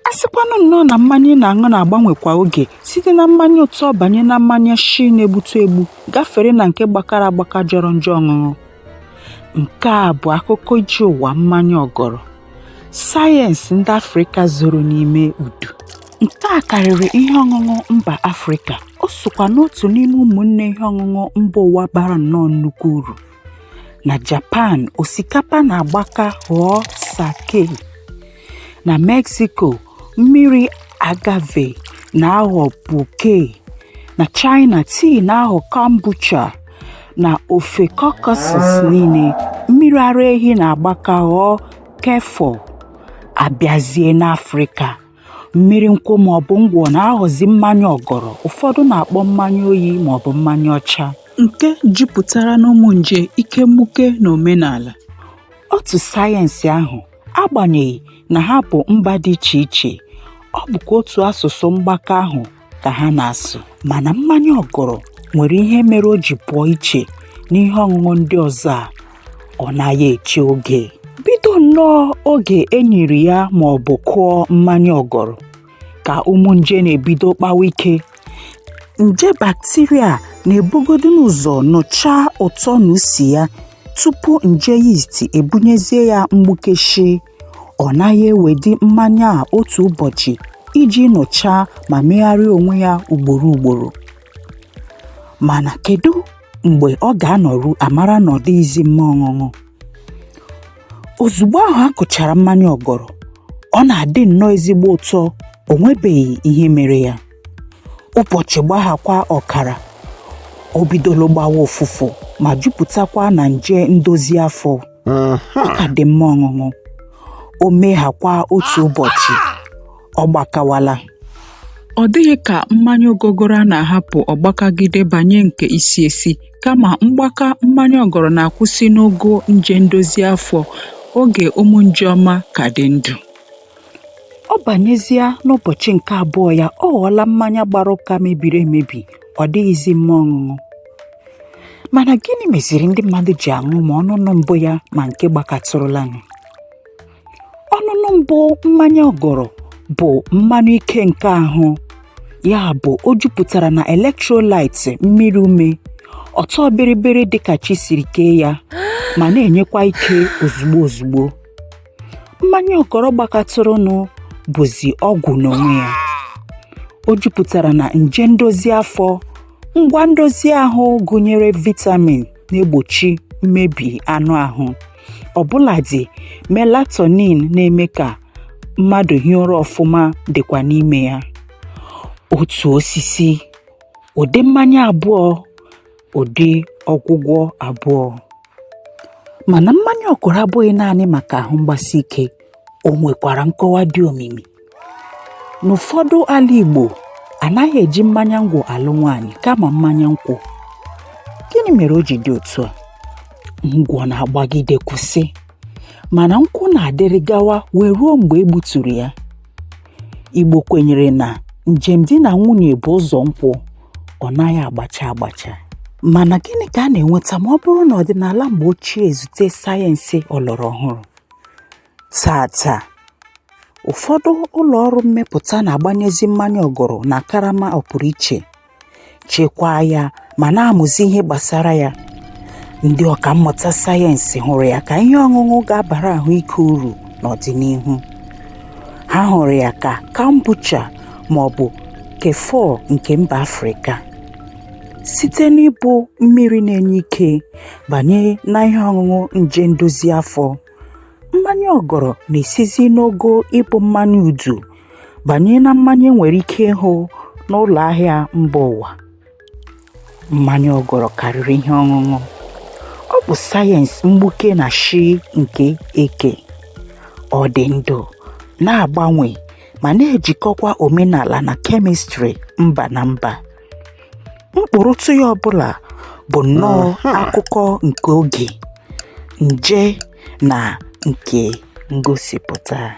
A sịkwanụ nnọọ na mmanya ị na-aṅụ na-agbanwe kwa oge site na mmanya ụtọ banye na mmanya shi na-egbutu egbu gafere na nke gbakara agbaka jọrọ njọ ọṅụṅụ. Nke a bụ akụkọ ije ụwa mmanya ọgọrọ, sayensị ndị Afrịka zoro n'ime udu. Nke a karịrị ihe ọṅụṅụ mba Afrịka, o sokwa n'otu n'ime ụmụnne ihe ọṅụṅụ mba ụwa bara nnọọ nnukwu uru. Na Japan, osikapa na-agbaka ghọọ sake. Na Mexico, mmiri agave na-aghọ pulque. Na China, tii na-aghọ kombucha. Na ofe Caucasus niile, mmiri ara ehi na-agbaka ghọọ kefir. A bịazie n'Afrịka, mmiri nkwụ maọbụ ngwọ na-aghọzi mmanya ọgọrọ ụfọdụ na-akpọ mmanya oyi maọbụ mmanya ọcha nke jupụtara n'ụmụ nje ike mgbuke na omenala. Otu sayensị ahụ, agbanyeghị na ha bụ mba dị iche iche, ọ bụkwa otu asụsụ mgbakọ ahụ ka ha na-asụ. Mana mmanya ọgọrọ nwere ihe mere o ji pụọ iche n'ihe ọṅụṅụ ndị ọzọ a, ọ naghị eche oge. Bido nnọọ oge e nyiri ya ma ọ bụ kụọ mmanya ọgọrọ ka ụmụ nje na-ebido kpawa ike. Nje bakteria na-ebugodu ụzọ nụchaa ụtọ na usi ya tupu nje yist ebunyezie ya mgbukeshi. Ọ naghị ewedị mmanya a otu ụbọchị iji nụchaa ma megharịa onwe ya ugboro ugboro. Mana kedu mgbe ọ ga-anọru amara na ọ dịghịzi mma ọṅụṅụ? Ozugbo ahụ a kụchara mmanya ọgọrọ, ọ na-adị nnọọ ezigbo ụtọ, o nwebeghị ihe mere ya. Ụbọchị gbaghakwa ọkara, o bidolo gbawa ụfụfụ ma jupụtakwa na nje ndozi afọ. Ọ ka dị mma ọṅụṅụ. O meghakwa otu ụbọchị, ọ gbakawala. Ọ dịghị ka mmanya ogogoro a na-ahapụ ọ gbakagide banye nke isi esi, kama mgbaka mmanya ọgọrọ na-akwụsị n'ogo nje ndozi afọ oge ụmụ nje ọma ka dị ndụ. Ọ banyezie n'ụbọchị nke abụọ ya, ọ ghọọla mmanya gbara ụka mebiri emebi, ọ dịghịzi mma ọṅụṅụ. Mana gịnị meziri ndị mmadụ ji aṅụ ma ọnụnụ mbụ ya ma nke gbakatụrụlanụ? Ọnụnụ mbụ mmanya ọgọrọ bụ mmanụ ike nke ahụ, ya bụ o jupụtara na electrolyte mmiri ume, ọtọ bịrịbịrị dịka chi siri kee ya, ma na-enyekwa ike ozugbo ozugbo. Mmanya ọgọrọ gbakatụrụnụ bụzi ọgwụ n'onwe ya. O jupụtara na nje ndozi afọ, ngwa ndozi ahụ gụnyere vitamin na-egbochi mmebi anụ ahụ, ọbụladị melatonin na-eme ka mmadụ hie ụra ọfụma dịkwa n'ime ya. Otu osisi, ụdị mmanya abụọ, ụdị ọgwụgwọ abụọ. Mana mmanya ọgọrọ abụghị naanị maka ahụ mgbasi ike, o nwekwara nkọwa dị omimi. N'ụfọdụ ala Igbo, anaghị eji mmanya ngwọ alụ nwaanyị kama mmanya nkwụ. Gịnị mere o ji dị otu a? Ngwọ na-agbagide kwụsị, mana nkwụ na-adịrị gawa wee ruo mgbe e gbuturu ya. Igbo kwenyere na njem di na nwunye bụ ụzọ nkwụ, ọ naghị agbacha agbacha. Mana gịnị ka a na-enweta ma ọ bụrụ na ọdịnala mgbe ochie ezute sayensị ọlọrọ ọhụrụ? Tata, ụfọdụ ụlọ ọrụ mmepụta na-agbanyezi mmanya ọgọrọ na karama ọpụrụiche, chekwaa ya ma na-amụzi ihe gbasara ya. Ndị ọkammụta sayensị hụrụ ya ka ihe ọṅụṅụ ga-abara ahụike uru n'ọdịnihu. Ha hụrụ ya ka kombucha ma ọ bụ kefir nke mba Afrịka. Site n'ịbụ mmiri na-enye ike banye na ihe ọṅụṅụ nje ndozi afọ, mmanya ọgọrọ na-esizi n'ogo ịbụ mmanya udu banye na mmanya e nwere ike ịhụ n'ụlọ ahịa mba ụwa. Mmanya ọgọrọ karịrị ihe ọṅụṅụ. Ọ bụ sayensị mgbuke na shi nke eke. Ọ dị ndụ, na-agbanwe ma na-ejikọkwa omenala na kemịstrị mba na mba. Mkpụrụtụ ya ọbụla bụ nnọọ akụkọ nke oge, nje na nke ngosipụta.